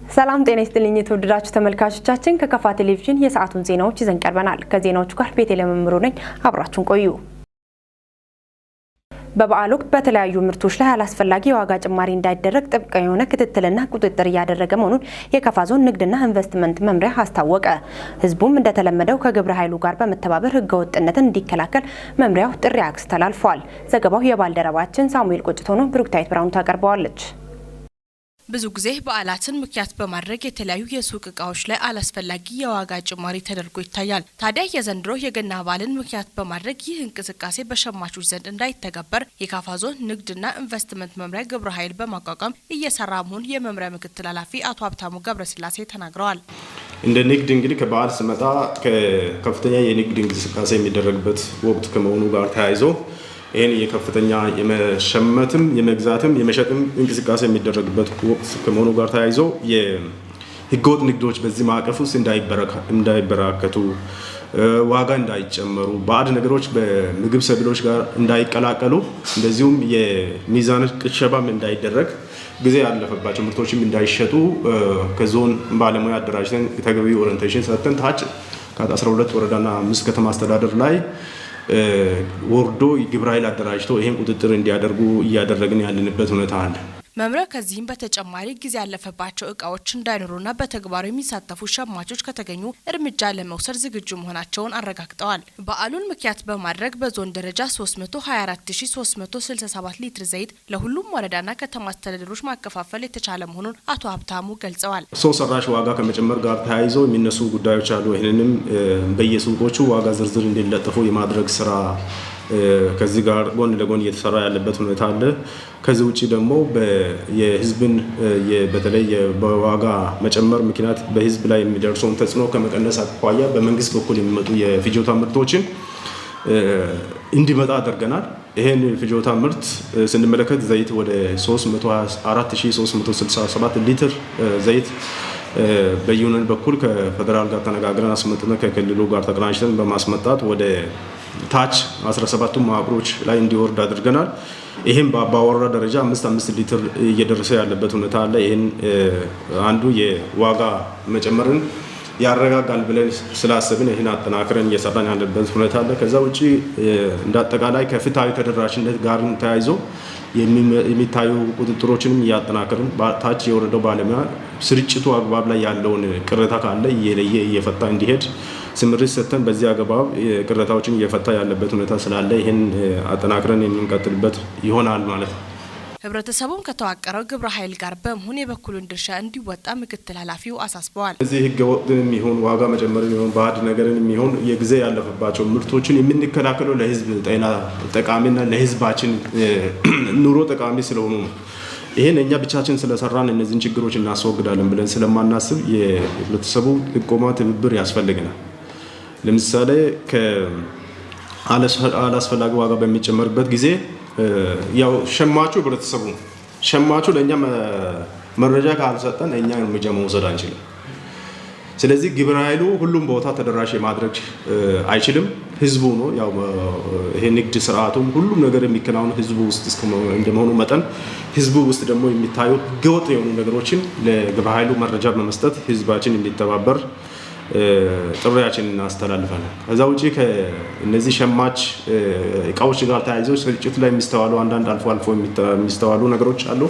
ሰላም ጤና ይስጥልኝ የተወደዳችሁ ተመልካቾቻችን፣ ከከፋ ቴሌቪዥን የሰዓቱን ዜናዎች ይዘን ቀርበናል። ከዜናዎቹ ጋር ቤቴ ለመምሩ ነኝ። አብራችሁን ቆዩ። በበዓል ወቅት በተለያዩ ምርቶች ላይ አላስፈላጊ የዋጋ ጭማሪ እንዳይደረግ ጥብቅ የሆነ ክትትልና ቁጥጥር እያደረገ መሆኑን የከፋ ዞን ንግድና ኢንቨስትመንት መምሪያ አስታወቀ። ሕዝቡም እንደተለመደው ከግብረ ኃይሉ ጋር በመተባበር ሕገወጥነትን እንዲከላከል መምሪያው ጥሪ አስተላልፏል። ዘገባው የባልደረባችን ሳሙኤል ቁጭት ሆኖ ብሩክታዊት ብርሃኑ ታቀርበዋለች። ብዙ ጊዜ በዓላትን ምክንያት በማድረግ የተለያዩ የሱቅ እቃዎች ላይ አላስፈላጊ የዋጋ ጭማሪ ተደርጎ ይታያል። ታዲያ የዘንድሮ የገና በዓልን ምክንያት በማድረግ ይህ እንቅስቃሴ በሸማቾች ዘንድ እንዳይተገበር የካፋ ዞን ንግድና ኢንቨስትመንት መምሪያ ግብረ ኃይል በማቋቋም እየሰራ መሆኑን የመምሪያ ምክትል ኃላፊ አቶ ሀብታሙ ገብረስላሴ ተናግረዋል። እንደ ንግድ እንግዲህ ከበዓል ስመጣ ከፍተኛ የንግድ እንቅስቃሴ የሚደረግበት ወቅት ከመሆኑ ጋር ተያይዞ ይህን የከፍተኛ የመሸመትም የመግዛትም የመሸጥም እንቅስቃሴ የሚደረግበት ወቅት ከመሆኑ ጋር ተያይዞ የህገወጥ ንግዶች በዚህ ማዕቀፍ ውስጥ እንዳይበራከቱ፣ ዋጋ እንዳይጨመሩ፣ ባዕድ ነገሮች በምግብ ሰብሎች ጋር እንዳይቀላቀሉ፣ እንደዚሁም የሚዛን ቅሸባም እንዳይደረግ፣ ጊዜ ያለፈባቸው ምርቶችም እንዳይሸጡ ከዞን ባለሙያ አደራጅተን ተገቢ orientation ሰጥተን ታች ከ12 ወረዳና 5 ከተማ አስተዳደር ላይ ወርዶ ግብረ ኃይል አደራጅቶ ይህን ቁጥጥር እንዲያደርጉ እያደረግን ያለንበት ሁኔታ አለ። መምሪያው ከዚህም በተጨማሪ ጊዜ ያለፈባቸው እቃዎች እንዳይኖሩና በተግባሩ የሚሳተፉ ሸማቾች ከተገኙ እርምጃ ለመውሰድ ዝግጁ መሆናቸውን አረጋግጠዋል። በዓሉን ምክንያት በማድረግ በዞን ደረጃ 324367 ሊትር ዘይት ለሁሉም ወረዳና ከተማ አስተዳደሮች ማከፋፈል የተቻለ መሆኑን አቶ ሀብታሙ ገልጸዋል። ሰው ሰራሽ ዋጋ ከመጨመር ጋር ተያይዞ የሚነሱ ጉዳዮች አሉ። ይህንንም በየሱቆቹ ዋጋ ዝርዝር እንዲለጠፉ የማድረግ ስራ ከዚህ ጋር ጎን ለጎን እየተሰራ ያለበት ሁኔታ አለ። ከዚህ ውጭ ደግሞ የህዝብን በተለይ በዋጋ መጨመር ምክንያት በህዝብ ላይ የሚደርሰውን ተጽዕኖ ከመቀነስ አኳያ በመንግስት በኩል የሚመጡ የፍጆታ ምርቶችን እንዲመጣ አድርገናል። ይሄን ፍጆታ ምርት ስንመለከት ዘይት ወደ 324367 ሊትር ዘይት በዩኒየን በኩል ከፌዴራል ጋር ተነጋግረን አስመጥተን ከክልሉ ጋር ተቀናጅተን በማስመጣት ወደ ታች 17ቱ መዋቅሮች ላይ እንዲወርድ አድርገናል። ይህም በአባወራ ደረጃ 5 ሊትር እየደረሰ ያለበት ሁኔታ አለ። ይህን አንዱ የዋጋ መጨመርን ያረጋጋል ብለን ስላሰብን ይህን አጠናክረን እየሰራን ያለበት ሁኔታ አለ። ከዛ ውጭ እንደ አጠቃላይ ከፍትሃዊ ተደራሽነት ጋር ተያይዞ የሚታዩ ቁጥጥሮችንም እያጠናከርን ታች የወረደው ባለሙያ ስርጭቱ አግባብ ላይ ያለውን ቅሬታ ካለ እየለየ እየፈታ እንዲሄድ ስምሪት ሰጥተን በዚህ አግባብ ቅሬታዎችን እየፈታ ያለበት ሁኔታ ስላለ ይህን አጠናክረን የምንቀጥልበት ይሆናል ማለት ነው። ህብረተሰቡም ከተዋቀረው ግብረ ኃይል ጋር በመሆን የበኩሉን ድርሻ እንዲወጣ ምክትል ኃላፊው አሳስበዋል። እዚህ ህገ ወጥን የሚሆን ዋጋ መጨመርን የሚሆን ባዕድ ነገርን የሚሆን የጊዜ ያለፈባቸው ምርቶችን የሚንከላከለው ለህዝብ ጤና ጠቃሚና ለህዝባችን ኑሮ ጠቃሚ ስለሆኑ ነው። ይህን እኛ ብቻችን ስለሰራን እነዚህን ችግሮች እናስወግዳለን ብለን ስለማናስብ የህብረተሰቡ ጥቆማ፣ ትብብር ያስፈልገናል። ለምሳሌ አላስፈላጊ ዋጋ በሚጨመርበት ጊዜ ያው ሸማቹ ህብረተሰቡ ሸማቹ ለእኛ መረጃ ካልሰጠን እኛ እርምጃ መውሰድ አንችልም። ስለዚህ ግብረ ኃይሉ ሁሉም ቦታ ተደራሽ የማድረግ አይችልም። ህዝቡ ነው ያው ይሄ ንግድ ስርዓቱም ሁሉም ነገር የሚከናወኑ ህዝቡ ውስጥ እንደመሆኑ መጠን ህዝቡ ውስጥ ደግሞ የሚታዩ ህገወጥ የሆኑ ነገሮችን ለግብረ ኃይሉ መረጃ በመስጠት ህዝባችን እንዲተባበር ጥሪያችንን እናስተላልፋለን። ከዛ ውጪ ከእነዚህ ሸማች እቃዎች ጋር ተያይዘው ስርጭት ላይ የሚስተዋሉ አንዳንድ አልፎ አልፎ የሚስተዋሉ ነገሮች አሉ።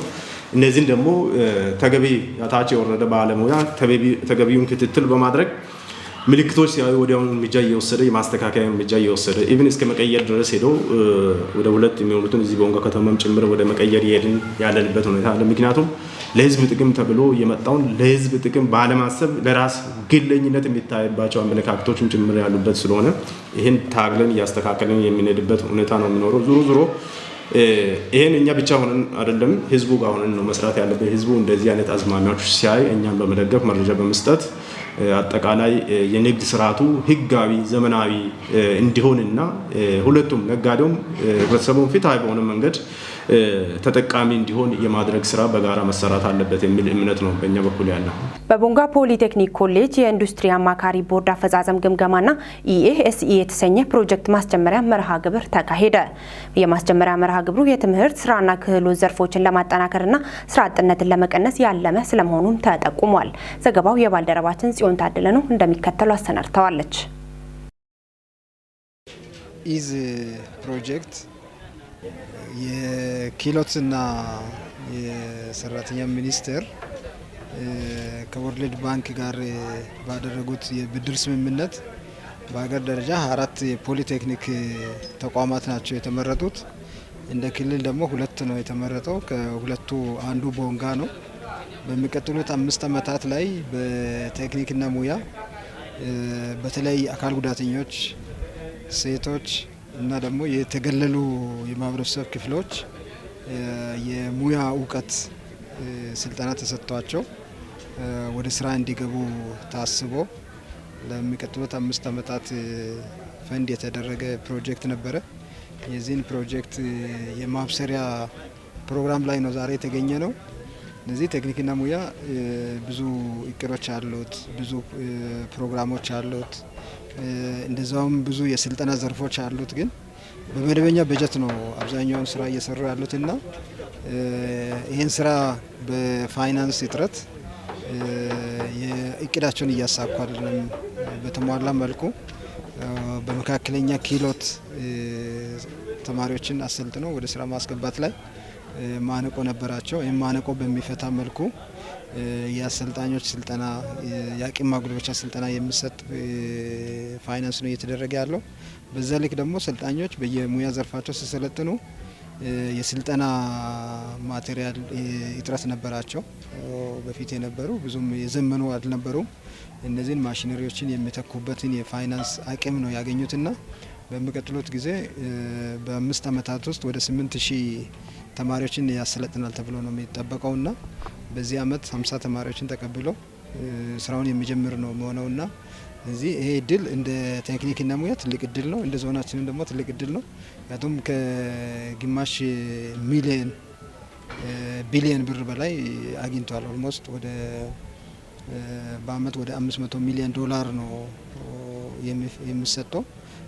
እነዚህን ደግሞ ተገቢ ታች የወረደ ባለሙያ ተገቢውን ክትትል በማድረግ ምልክቶች ሲያዩ ወዲያውኑ እርምጃ እየወሰደ የማስተካከያ እርምጃ እየወሰደ even እስከ መቀየር ድረስ ሄዶ ወደ 2 የሚሆኑትን እዚህ በቦንጋ ከተማም ጭምር ወደ መቀየር እየሄድን ያለንበት ሁኔታ አለ። ምክንያቱም ለህዝብ ጥቅም ተብሎ የመጣውን ለህዝብ ጥቅም ባለማሰብ ለራስ ግለኝነት የሚታይባቸው አመለካከቶችም ጭምር ያሉበት ስለሆነ ይህን ታግለን እያስተካከልን የምንሄድበት ሁኔታ ነው የሚኖረው። ዞሮ ዞሮ ይሄን እኛ ብቻ ሆነን አይደለም፣ ህዝቡ ጋር ሆነን ነው መስራት ያለብን። ህዝቡ እንደዚህ አይነት አዝማሚያዎች ሲያይ እኛን በመደገፍ መረጃ በመስጠት አጠቃላይ የንግድ ስርዓቱ ህጋዊ፣ ዘመናዊ እንዲሆንና ሁለቱም ነጋዴውም ህብረተሰቡም ፍትሃዊ በሆነ መንገድ ተጠቃሚ እንዲሆን የማድረግ ስራ በጋራ መሰራት አለበት የሚል እምነት ነው በእኛ በኩል ያለው። በቦንጋ ፖሊቴክኒክ ኮሌጅ የኢንዱስትሪ አማካሪ ቦርድ አፈጻጸም ግምገማና EASE የተሰኘ ፕሮጀክት ማስጀመሪያ መርሃ ግብር ተካሄደ። የማስጀመሪያ መርሃ ግብሩ የትምህርት፣ ስራና ክህሎት ዘርፎችን ለማጠናከርና ስራ አጥነትን ለመቀነስ ያለመ ስለመሆኑም ተጠቁሟል። ዘገባው የባልደረባችን ጽዮን ታደለ ነው፣ እንደሚከተለው አሰናድተዋለች። EASE ፕሮጀክት የክህሎትና የሰራተኛ ሚኒስቴር ከ World Bank ጋር ባደረጉት የብድር ስምምነት በሀገር ደረጃ 4 የፖሊቴክኒክ ተቋማት ናቸው የተመረጡት። እንደ ክልል ደግሞ 2 ነው የተመረጠው። ከሁለቱ አንዱ ቦንጋ ነው። በሚቀጥሉት 5 ዓመታት ላይ በቴክኒክና ሙያ በተለይ አካል ጉዳተኞች፣ ሴቶች እና ደግሞ የተገለሉ የማህበረሰብ ክፍሎች የሙያ እውቀት ስልጠና ተሰጥቷቸው ወደ ስራ እንዲገቡ ታስቦ ለሚቀጥሉት 5 ዓመታት ፈንድ የተደረገ ፕሮጀክት ነበረ። የዚህን ፕሮጀክት የማብሰሪያ ፕሮግራም ላይ ነው ዛሬ የተገኘ ነው። እነዚህ ቴክኒክና ሙያ ብዙ እቅዶች አሉት፣ ብዙ ፕሮግራሞች አሉት፣ እንደዛውም ብዙ የስልጠና ዘርፎች አሉት። ግን በመደበኛ በጀት ነው አብዛኛውን ስራ እየሰሩ ያሉትና ይህን ስራ በፋይናንስ እጥረት የእቅዳቸውን እያሳኩ አይደለም። በተሟላ መልኩ በመካከለኛ ክህሎት ተማሪዎችን አሰልጥነው ወደ ስራ ማስገባት ላይ ማነቆ ነበራቸው። ይህም ማነቆ በሚፈታ መልኩ የአሰልጣኞች ስልጠና፣ የአቅም ማጎልበቻ ስልጠና የሚሰጥ ፋይናንስ ነው እየተደረገ ያለው። በዛ ልክ ደግሞ ሰልጣኞች በየሙያ ዘርፋቸው ሲሰለጥኑ የስልጠና material እጥረት ነበራቸው። በፊት የነበሩ ብዙም የዘመኑ አልነበሩም። እነዚህን ማሽነሪዎችን የሚተኩበትን የፋይናንስ አቅም ነው ያገኙትና በሚቀጥሉት ጊዜ በ5 ዓመታት ውስጥ ወደ 8000 ተማሪዎችን ያሰለጥናል ተብሎ ነው የሚጠበቀውና በዚህ አመት 50 ተማሪዎችን ተቀብሎ ስራውን የሚጀምር ነው የሚሆነውና እዚህ ይሄ እድል እንደ ቴክኒክና ሙያ ትልቅ እድል ነው። እንደ ዞናችንም ደግሞ ትልቅ እድል ነው። ምክንያቱም ከግማሽ ሚሊዮን ቢሊዮን ብር በላይ አግኝቷል። Almost ወደ በአመት ወደ 500 ሚሊዮን ዶላር ነው የሚሰጠው።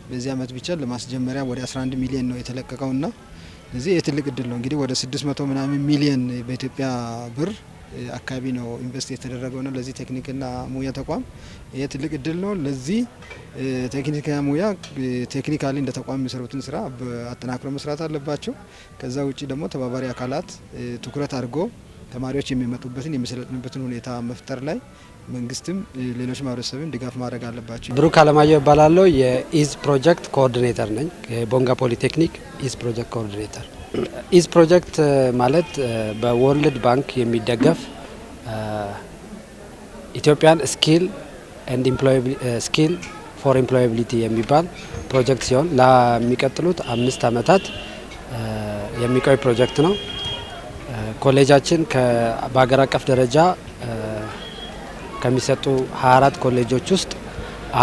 በዚህ አመት ብቻ ለማስጀመሪያ ወደ 11 ሚሊዮን ነው የተለቀቀውና እዚህ የትልቅ እድል ነው። እንግዲህ ወደ 600 ምናምን ሚሊዮን በኢትዮጵያ ብር አካባቢ ነው invest የተደረገው ነው ለዚህ ቴክኒክና ሙያ ተቋም። ይሄ ትልቅ እድል ነው። ለዚህ ቴክኒክና ሙያ technically እንደ ተቋም የሚሰሩትን ስራ አጠናክሮ መስራት አለባቸው። ከዛ ውጪ ደግሞ ተባባሪ አካላት ትኩረት አድርጎ ተማሪዎች የሚመጡበትን የሚሰለጥኑበትን ሁኔታ መፍጠር ላይ መንግስትም ሌሎች ማህበረሰብም ድጋፍ ማድረግ አለባቸው። ብሩክ አለማየሁ እባላለሁ። የ EASE project coordinator ነኝ። የቦንጋ ፖሊቴክኒክ EASE project coordinator። EASE project ማለት በ World Bank የሚደገፍ Ethiopian skill and skill for employability የሚባል ፕሮጀክት ሲሆን ለሚቀጥሉት 5 ዓመታት የሚቆይ ፕሮጀክት ነው። ኮሌጃችን በሀገር አቀፍ ደረጃ ከሚሰጡ 24 ኮሌጆች ውስጥ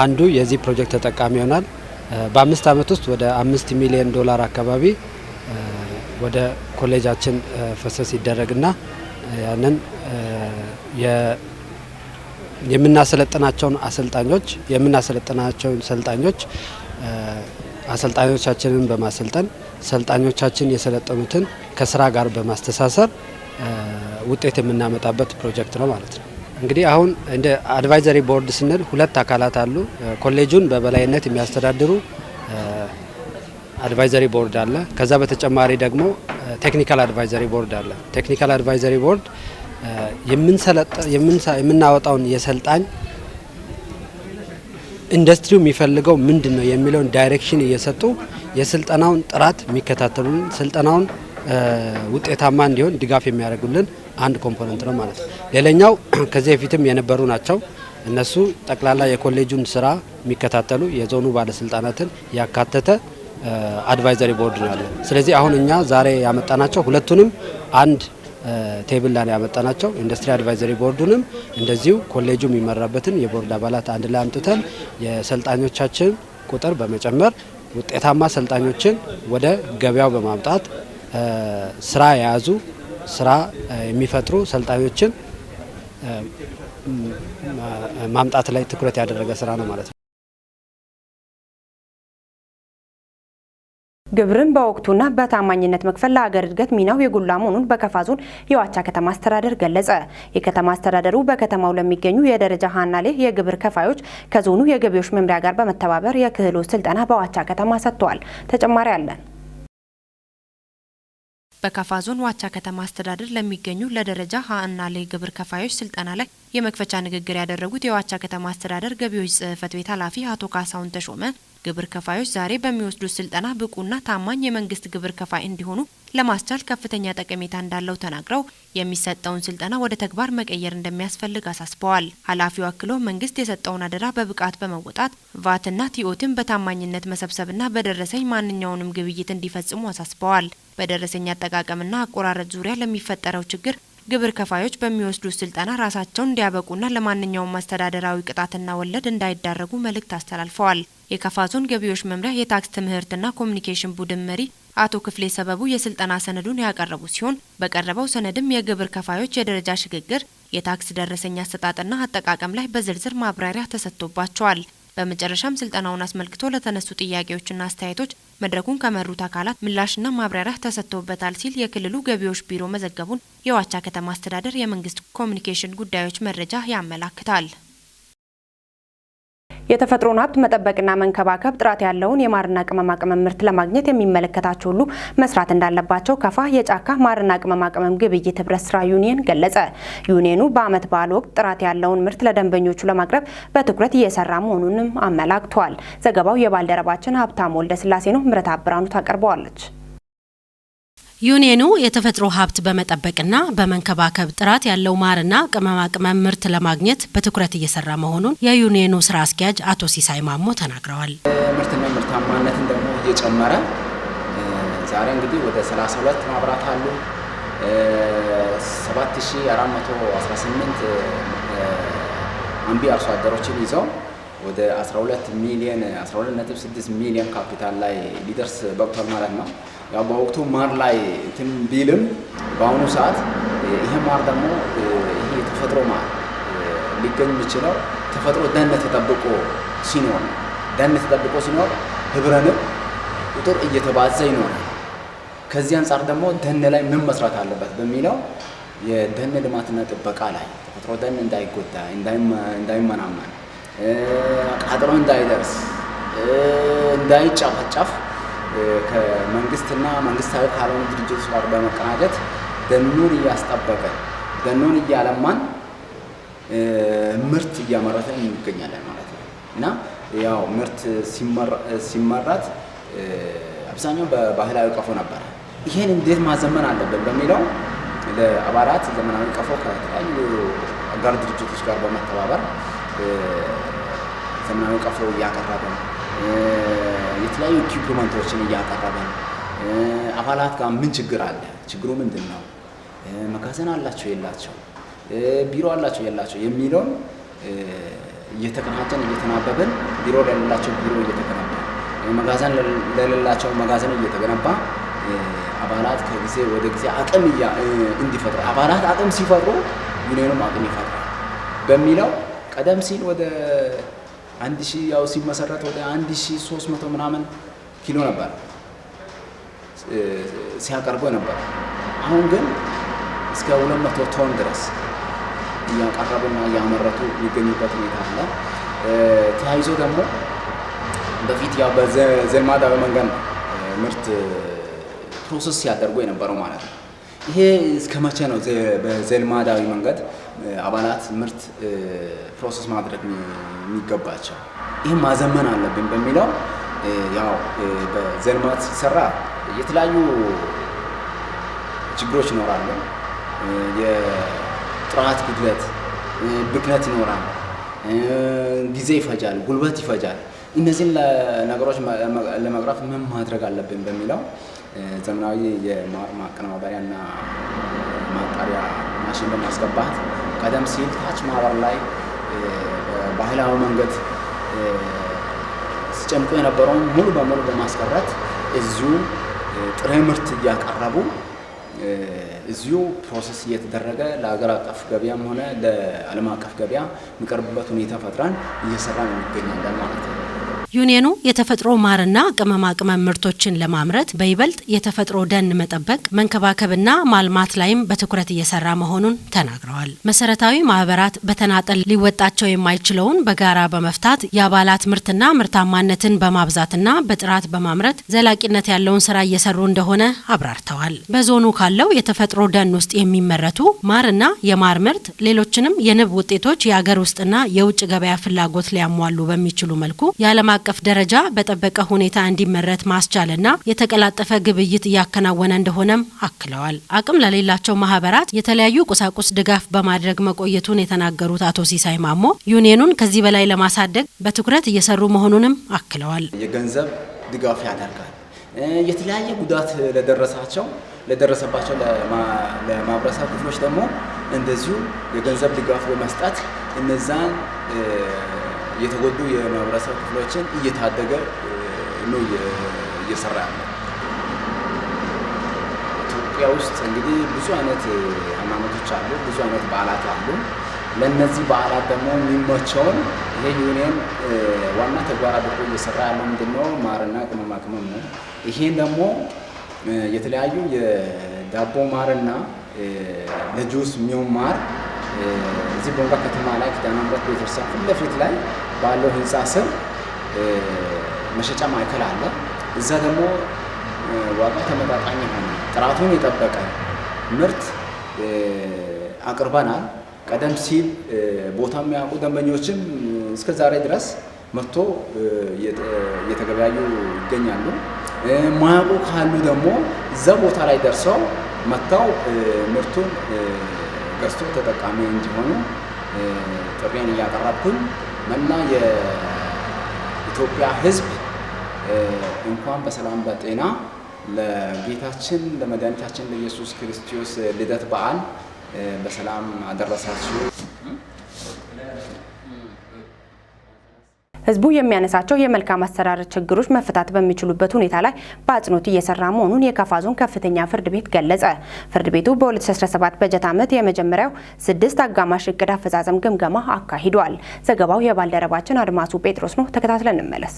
አንዱ የዚህ ፕሮጀክት ተጠቃሚ ይሆናል። በ5 ዓመት ውስጥ ወደ 5 ሚሊዮን ዶላር አካባቢ ወደ ኮሌጃችን ፈሰስ ይደረግና ያንን የምናሰለጥናቸውን ሰልጣኞች አሰልጣኞቻችንን በማሰልጠን ሰልጣኞቻችን የሰለጠኑትን ከስራ ጋር በማስተሳሰር ውጤት የምናመጣበት ፕሮጀክት ነው ማለት ነው። እንግዲህ አሁን እንደ advisory board ስንል 2 አካላት አሉ። ኮሌጁን በበላይነት የሚያስተዳድሩ advisory board አለ። ከዛ በተጨማሪ ደግሞ technical advisory board አለ። Technical advisory board የምናወጣውን የሰልጣኝ ኢንዱስትሪው የሚፈልገው ምንድነው የሚለውን direction እየሰጡ የስልጠናውን ጥራት የሚከታተሉልን፣ ስልጠናውን ውጤታማ እንዲሆን ድጋፍ የሚያደርጉልን አንድ component ነው ማለት ነው። ሌላኛው ከዚህ በፊትም የነበሩ ናቸው። እነሱ ጠቅላላ የኮሌጁን ስራ የሚከታተሉ የዞኑ ባለስልጣናትን ያካተተ advisory board ነው ያለው። ስለዚህ አሁን እኛ ዛሬ ያመጣናቸው ሁለቱንም አንድ table ላይ ያመጣናቸው industry advisory board ኡንም እንደዚሁ ኮሌጁ የሚመራበትን የቦርድ አባላት አንድ ላይ አምጥተን የሰልጣኞቻችን ቁጥር በመጨመር ውጤታማ ሰልጣኞችን ወደ ገበያው በማምጣት ስራ የያዙ ስራ የሚፈጥሩ ሰልጣኞችን ማምጣት ላይ ትኩረት ያደረገ ስራ ነው ማለት ነው። ግብርን በወቅቱና በታማኝነት መክፈል ለሀገር እድገት ሚናው የጎላ መሆኑን በከፋ ዞን የዋቻ ከተማ አስተዳደር ገለጸ። የከተማ አስተዳደሩ በከተማው ለሚገኙ የደረጃ ሀ እና ለ የግብር ከፋዮች ከዞኑ የገቢዎች መምሪያ ጋር በመተባበር የክህሎት ስልጠና በዋቻ ከተማ ሰጥተዋል። ተጨማሪ አለን። በካፋ ዞን ዋቻ ከተማ አስተዳደር ለሚገኙ ለደረጃ ሀ እና ለ ግብር ከፋዮች ስልጠና ላይ የመክፈቻ ንግግር ያደረጉት የዋቻ ከተማ አስተዳደር ገቢዎች ጽሕፈት ቤት ኃላፊ አቶ ካሳሁን ተሾመ ግብር ከፋዮች ዛሬ በሚወስዱት ስልጠና ብቁና ታማኝ የመንግስት ግብር ከፋይ እንዲሆኑ ለማስቻል ከፍተኛ ጠቀሜታ እንዳለው ተናግረው የሚሰጠውን ስልጠና ወደ ተግባር መቀየር እንደሚያስፈልግ አሳስበዋል። ኃላፊው አክሎ መንግስት የሰጠውን አደራ በብቃት በመወጣት ቫትና ቲኦትን በታማኝነት መሰብሰብና በደረሰኝ ማንኛውንም ግብይት እንዲፈጽሙ አሳስበዋል። በደረሰኝ አጠቃቀምና አቆራረጥ ዙሪያ ለሚፈጠረው ችግር ግብር ከፋዮች በሚወስዱት ስልጠና ራሳቸውን እንዲያበቁና ለማንኛውም አስተዳደራዊ ቅጣትና ወለድ እንዳይዳረጉ መልእክት አስተላልፈዋል። የካፋ ዞን ገቢዎች መምሪያ የታክስ ትምህርትና ኮሚኒኬሽን ቡድን መሪ አቶ ክፍሌ ሰበቡ የስልጠና ሰነዱን ያቀረቡ ሲሆን በቀረበው ሰነድም የግብር ከፋዮች የደረጃ ሽግግር፣ የታክስ ደረሰኝ አሰጣጥና አጠቃቀም ላይ በዝርዝር ማብራሪያ ተሰጥቶባቸዋል። በመጨረሻም ስልጠናውን አስመልክቶ ለተነሱ ጥያቄዎችና አስተያየቶች መድረኩን ከመሩት አካላት ምላሽና ማብራሪያ ተሰጥቶበታል ሲል የክልሉ ገቢዎች ቢሮ መዘገቡን የዋቻ ከተማ አስተዳደር የመንግስት ኮሚኒኬሽን ጉዳዮች መረጃ ያመላክታል። የተፈጥሮን ሀብት መጠበቅና መንከባከብ ጥራት ያለውን የማርና ቅመማ ቅመም ምርት ለማግኘት የሚመለከታቸው ሁሉ መስራት እንዳለባቸው ከፋ የጫካ ማርና ቅመማ ቅመም ግብይት ህብረት ስራ ዩኒየን ገለጸ። ዩኒየኑ በዓመት በዓል ወቅት ጥራት ያለውን ምርት ለደንበኞቹ ለማቅረብ በትኩረት እየሰራ መሆኑንም አመላክቷል። ዘገባው የባልደረባችን ሀብታም ወልደ ስላሴ ነው። ምረት አብራኑ ታቀርበዋለች። ዩኒየኑ የተፈጥሮ ሀብት በመጠበቅና በመንከባከብ ጥራት ያለው ማርና ቅመማ ቅመም ምርት ለማግኘት በትኩረት እየሰራ መሆኑን የዩኒየኑ ስራ አስኪያጅ አቶ ሲሳይ ማሞ ተናግረዋል። ምርትና ምርታማነትን ደግሞ እየጨመረ ዛሬ እንግዲህ ወደ 32 ማህበራት አሉ። 7418 አንቢ አርሶ አደሮችን ይዘው ወደ 12 ሚሊዮን 12.6 ሚሊዮን ካፒታል ላይ ሊደርስ በቅቷል ማለት ነው። ያው በወቅቱ ማር ላይ እንትን ቢልም በአሁኑ ሰዓት ይሄ ማር ደግሞ ይሄ የተፈጥሮ ማር ሊገኝ የሚችለው ተፈጥሮ ደን ተጠብቆ ሲኖር ነው። ደን ተጠብቆ ሲኖር ህብረ ንብ ቁጥር እየተባዛ ይኖራል። ከዚህ አንጻር ደግሞ ደን ላይ ምን መስራት አለበት በሚለው የደን ልማትና ጥበቃ ላይ ተፈጥሮ ደን እንዳይጎዳ፣ እንዳይመናመን፣ ቃጠሎ እንዳይደርስ፣ እንዳይጨፈጨፍ ከመንግስትና መንግስታዊ ካልሆኑ ድርጅቶች ጋር በመቀናጀት ደኑን እያስጠበቀ ደኑን እያለማን ምርት እያመረትን እንገኛለን ማለት ነው። እና ያው ምርት ሲመረት አብዛኛው በባህላዊ ቀፎ ነበረ። ይሄን እንዴት ማዘመን አለብን በሚለው ለአባላት ዘመናዊ ቀፎ ከተለያዩ አጋር ድርጅቶች ጋር በመተባበር ዘመናዊ ቀፎ እያቀረብን፣ የተለያዩ equipment ኦችን እያቀረብን፣ አባላት ጋር ምን ችግር አለ፣ ችግሩ ምንድን ነው፣ መጋዘን አላቸው የላቸው፣ ቢሮ አላቸው የላቸው የሚለውን እየተቀናጀን እየተናበብን፣ ቢሮ ለሌላቸው ቢሮ እየተገነባ፣ መጋዘን ለሌላቸው መጋዘን እየተገነባ አባላት ከጊዜ ወደ ጊዜ አቅም እንዲፈጥሩ፣ አባላት አቅም ሲፈጥሩ ዩኒየኑም አቅም ይፈጥራል በሚለው ቀደም ሲል ወደ 1000 ያው ሲመሰረት ወደ 1300 ምናምን ኪሎ ነበር ሲያቀርቡ ነበር። አሁን ግን እስከ 200 ቶን ድረስ እያቀረቡና እያመረቱ የሚገኙበት ሁኔታ አለ። ተያይዞ ደግሞ በፊት ያው በዘልማዳዊ መንገድ ነው ምርት process ሲያደርጉ የነበረው ማለት ነው። ይሄ እስከ መቼ ነው በዘልማዳዊ መንገድ አባላት ምርት process ማድረግ የሚገባቸው? ይህም ማዘመን አለብን በሚለው ያው በዘልማድ ሲሰራ የተለያዩ ችግሮች ይኖራሉ። የጥራት ጉድለት፣ ብክነት ይኖራል። ጊዜ ይፈጃል፣ ጉልበት ይፈጃል። እነዚህን ነገሮች ለመቅረፍ ምን ማድረግ አለብን በሚለው ዘመናዊ የማር ማቀነባበሪያና ማጣሪያ ማሽን በማስገባት ቀደም ሲል ታች ማህበር ላይ ባህላዊ መንገድ ሲጨምቁ የነበረውን ሙሉ በሙሉ በማስቀረት እዚሁ ጥሬ ምርት እያቀረቡ እዚሁ process እየተደረገ ለሀገር አቀፍ ገበያም ሆነ ለዓለም አቀፍ ገበያ የሚቀርብበት ሁኔታ ፈጥረን እየሰራን እንገኛለን ማለት ነው። ዩኒየኑ የተፈጥሮ ማርና ቅመማ ቅመም ምርቶችን ለማምረት በይበልጥ የተፈጥሮ ደን መጠበቅ፣ መንከባከብና ማልማት ላይም በትኩረት እየሰራ መሆኑን ተናግረዋል። መሰረታዊ ማህበራት በተናጠል ሊወጣቸው የማይችለውን በጋራ በመፍታት የአባላት ምርትና ምርታማነትን በማብዛትና በጥራት በማምረት ዘላቂነት ያለውን ስራ እየሰሩ እንደሆነ አብራርተዋል። በዞኑ ካለው የተፈጥሮ ደን ውስጥ የሚመረቱ ማርና የማር ምርት፣ ሌሎችንም የንብ ውጤቶች የአገር ውስጥና የውጭ ገበያ ፍላጎት ሊያሟሉ በሚችሉ መልኩ የዓለም አቀፍ ደረጃ በጠበቀ ሁኔታ እንዲመረት ማስቻልና የተቀላጠፈ ግብይት እያከናወነ እንደሆነም አክለዋል። አቅም ለሌላቸው ማህበራት የተለያዩ ቁሳቁስ ድጋፍ በማድረግ መቆየቱን የተናገሩት አቶ ሲሳይ ማሞ ዩኒየኑን ከዚህ በላይ ለማሳደግ በትኩረት እየሰሩ መሆኑንም አክለዋል። የገንዘብ ድጋፍ ያደርጋል። የተለያየ ጉዳት ለደረሰባቸው ለማህበረሰብ ክፍሎች ደግሞ እንደዚሁ የገንዘብ ድጋፍ በመስጠት እነዛን የተጎዱ የማህበረሰብ ክፍሎችን እየታደገ ነው እየሰራ ያለው። ኢትዮጵያ ውስጥ እንግዲህ ብዙ አይነት ሃይማኖቶች አሉ፣ ብዙ አይነት በዓላት አሉ። ለነዚህ በዓላት ደግሞ የሚመቸውን ይሄ ዩኒየን ዋና ተግባር አድርጎ እየሰራ ያለው ምንድነው? ማርና ቅመማ ቅመም ነው። ይሄን ደግሞ የተለያዩ የዳቦ ማርና ለጁስ የሚሆን ማር እዚህ ቦንጋ ከተማ ላይ ኪዳነ ምሕረት ቤተክርስቲያን ፊት ለፊት ላይ ባለው ህንፃ ስር መሸጫ ማዕከል አለ። እዛ ደግሞ ዋጋ ተመጣጣኝ የሆነ ጥራቱን የጠበቀ ምርት አቅርበናል። ቀደም ሲል ቦታ የሚያውቁ ደንበኞችም እስከ ዛሬ ድረስ መጥቶ እየተገበያዩ ይገኛሉ። ማያውቁ ካሉ ደግሞ እዛ ቦታ ላይ ደርሰው መጥተው ምርቱን ገዝቶ ተጠቃሚ እንዲሆኑ ጥሪን እያቀረብኩኝ መላ የኢትዮጵያ ሕዝብ እንኳን በሰላም በጤና ለጌታችን ለመድኃኒታችን ለኢየሱስ ክርስቶስ ልደት በዓል በሰላም አደረሳችሁ። ህዝቡ የሚያነሳቸው የመልካም አስተዳደር ችግሮች መፈታት በሚችሉበት ሁኔታ ላይ በአጽንኦት እየሰራ መሆኑን የካፋ ዞን ከፍተኛ ፍርድ ቤት ገለጸ። ፍርድ ቤቱ በ2017 በጀት ዓመት የመጀመሪያው 6 አጋማሽ እቅድ አፈጻጸም ግምገማ አካሂዷል። ዘገባው የባልደረባችን አድማሱ ጴጥሮስ ነው። ተከታትለን እንመለስ።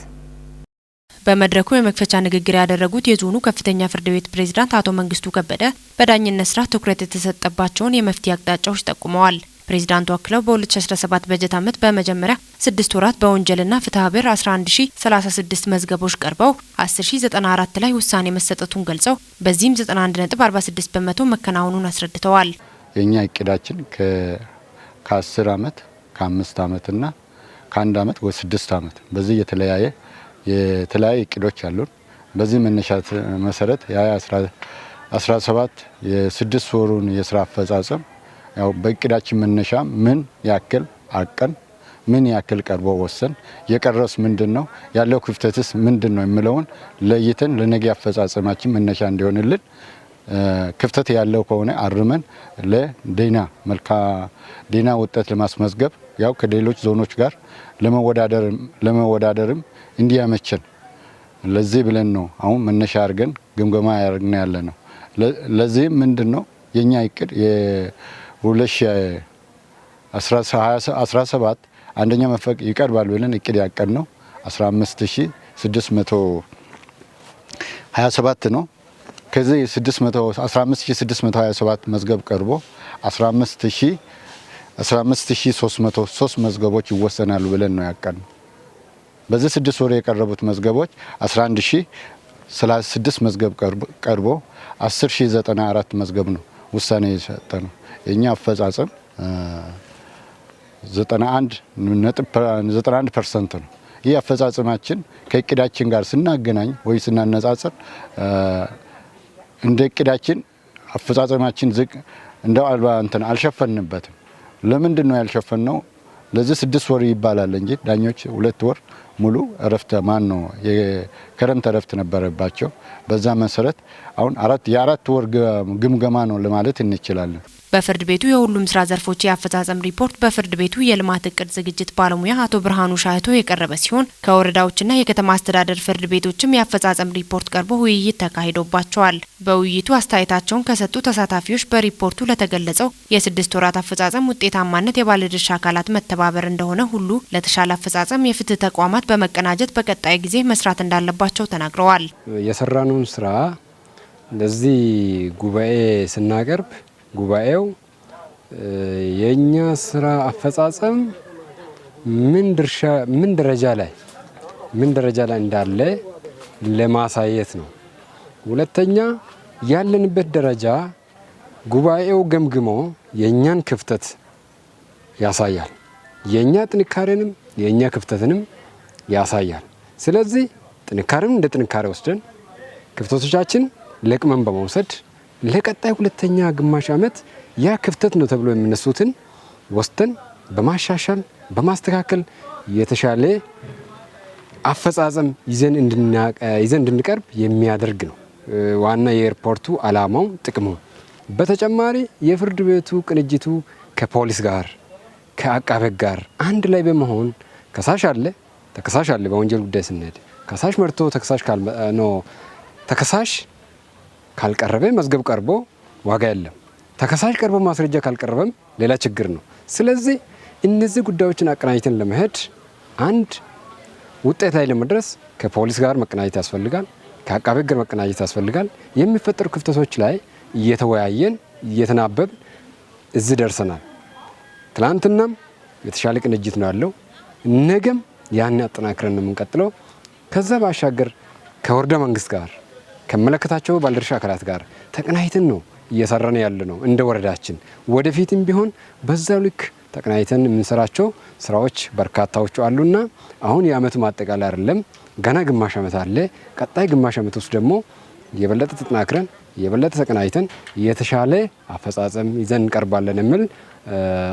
በመድረኩ የመክፈቻ ንግግር ያደረጉት የዞኑ ከፍተኛ ፍርድ ቤት ፕሬዝዳንት አቶ መንግስቱ ከበደ በዳኝነት ስራ ትኩረት የተሰጠባቸውን የመፍትሄ አቅጣጫዎች ጠቁመዋል። ፕሬዝዳንቱ አክለው በ2017 በጀት ዓመት በመጀመሪያ 6 ወራት በወንጀልና ፍትሐ ብሔር 11036 መዝገቦች ቀርበው 10094 ላይ ውሳኔ መሰጠቱን ገልጸው በዚህም 91.46% መከናወኑን አስረድተዋል። የኛ እቅዳችን ከ10 ዓመት ከ5 ዓመትና ከ1 ዓመት ወይ 6 ዓመት በዚህ የተለያየ እቅዶች አሉን። በዚህ መነሻ መሰረት የ2017 የ6 ወሩን የስራ አፈጻጸም ያው በእቅዳችን መነሻ ምን ያክል አቀን ምን ያክል ቀርቦ ወሰን የቀረስ ምንድነው ያለው ክፍተትስ ምንድነው የሚለውን ለይተን ለነገ አፈጻጸማችን መነሻ እንዲሆንልን ክፍተት ያለው ከሆነ አርመን ለዴና መልካ ዴና ውጤት ለማስመዝገብ ያው ከሌሎች ዞኖች ጋር ለመወዳደርም እንዲያመቸን ለዚህ ብለን ነው አሁን መነሻ አድርገን ግምገማ ያደርግና ያለ ነው። ለዚህ ምንድነው የኛ እቅድ የ2017 አንደኛ መንፈቅ ይቀርባል ብለን እቅድ ያቀድነው 15627 ነው። ከዚህ 615627 መዝገብ ቀርቦ 15303 መዝገቦች ይወሰናሉ ብለን ነው ያቀድነው። በዚህ 6 ወር የቀረቡት መዝገቦች 11036 መዝገብ ቀርቦ 10094 መዝገብ ነው ውሳኔ የሰጠነው። የኛ አፈጻጸም 91% ነው። ይህ አፈጻጸማችን ከእቅዳችን ጋር ስናገናኝ ወይ ስናነጻጽር እንደ እቅዳችን አፈጻጸማችን ዝቅ እንደው አልባ እንትን አልሸፈንበትም። ለምንድን ነው ያልሸፈንነው? ለዚህ 6 ወር ይባላል እንጂ ዳኞች 2 ወር ሙሉ እረፍት ማን ነው የክረምት እረፍት ነበረባቸው። በዛ መሰረት አሁን የአራት ወር ግምገማ ነው ለማለት እንችላለን። በፍርድ ቤቱ የሁሉም ስራ ዘርፎች የአፈጻጸም ሪፖርት በፍርድ ቤቱ የልማት እቅድ ዝግጅት ባለሙያ አቶ ብርሃኑ ሻህቶ የቀረበ ሲሆን፣ ከወረዳዎችና የከተማ አስተዳደር ፍርድ ቤቶችም የአፈጻጸም ሪፖርት ቀርቦ ውይይት ተካሂዶባቸዋል። በውይይቱ አስተያየታቸውን ከሰጡ ተሳታፊዎች በሪፖርቱ ለተገለጸው የ6 ወራት አፈጻጸም ውጤታማነት የባለድርሻ አካላት መተባበር እንደሆነ ሁሉ ለተሻለ አፈጻጸም የፍትህ ተቋማት በመቀናጀት በቀጣይ ጊዜ መስራት እንዳለባቸው ተናግረዋል። የሰራነውን ስራ ለዚህ ጉባኤ ስናቀርብ ጉባኤው የእኛ ስራ አፈጻጸም ምን ድርሻ ምን ደረጃ ላይ እንዳለ ለማሳየት ነው። ሁለተኛ፣ ያለንበት ደረጃ ጉባኤው ገምግሞ የእኛን ክፍተት ያሳያል። የእኛ ጥንካሬንም የእኛ ክፍተትንም ያሳያል። ስለዚህ ጥንካሬን እንደ ጥንካሬ ወስደን ክፍተቶቻችን ለቅመን በመውሰድ ለቀጣይ ሁለተኛ ግማሽ ዓመት ያ ክፍተት ነው ተብሎ የሚነሱትን ወስደን በማሻሻል፣ በማስተካከል የተሻለ አፈጻጸም ይዘን እንድንቀርብ የሚያደርግ ነው። ዋና የሪፖርቱ ዓላማው፣ ጥቅሙ። በተጨማሪ የፍርድ ቤቱ ቅንጅቱ ከፖሊስ ጋር፣ ከአቃቤ ሕግ ጋር አንድ ላይ በመሆን፣ ከሳሽ አለ፣ ተከሳሽ አለ። በወንጀል ጉዳይ ስንሄድ ከሳሽ መርቶ ተከሳሽ no ተከሳሽ ካልቀረበ፣ መዝገብ ቀርቦ ዋጋ የለም። ተከሳሽ ቀርቦ ማስረጃ ካልቀረበም ሌላ ችግር ነው። ስለዚህ እነዚህ ጉዳዮችን አቀናጅተን ለመሄድ፣ አንድ ውጤት ላይ ለመድረስ ከፖሊስ ጋር መቀናጀት ያስፈልጋል። ከአቃቤ ሕግ ጋር መቀናጀት ያስፈልጋል። የሚፈጠሩ ክፍተቶች ላይ እየተወያየን፣ እየተናበብን እዚህ ደርሰናል። ትላንትናም የተሻለ ቅንጅት ነው ያለው። ነገም ያን አጠናክረን ነው የምንቀጥለው። ከዛ ባሻገር ከወረዳ መንግስት ጋር፣ ከሚመለከታቸው ባለድርሻ አካላት ጋር ተቀናጅተን ነው እየሰራን ያለ ነው እንደ ወረዳችን። ወደፊትም ቢሆን በዛው ልክ ተቀናጅተን የምንሰራቸው ስራዎች በርካታዎቹ አሉና አሁን የአመቱ ማጠቃለያ አይደለም፣ ገና ግማሽ ዓመት አለ። ቀጣይ ግማሽ ዓመት ውስጥ ደግሞ የበለጠ ተጠናክረን፣ የበለጠ ተቀናጅተን የተሻለ አፈጻጸም ይዘን እንቀርባለን የሚል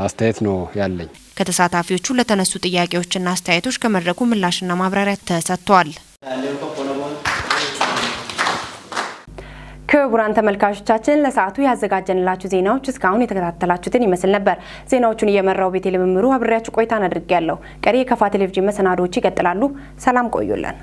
አስተያየት ነው ያለኝ። ከተሳታፊዎቹ ለተነሱ ጥያቄዎችና አስተያየቶች ከመድረኩ ምላሽና ማብራሪያ ተሰጥቷል። ክቡራን ተመልካቾቻችን፣ ለሰዓቱ ያዘጋጀንላችሁ ዜናዎች እስካሁን የተከታተላችሁትን ይመስል ነበር። ዜናዎቹን እየመራው ቤቴ ልምምሩ አብሬያችሁ ቆይታን አድርጌያለሁ። ቀሪ የከፋ ቴሌቪዥን መሰናዶዎች ይቀጥላሉ። ሰላም ቆዩልን።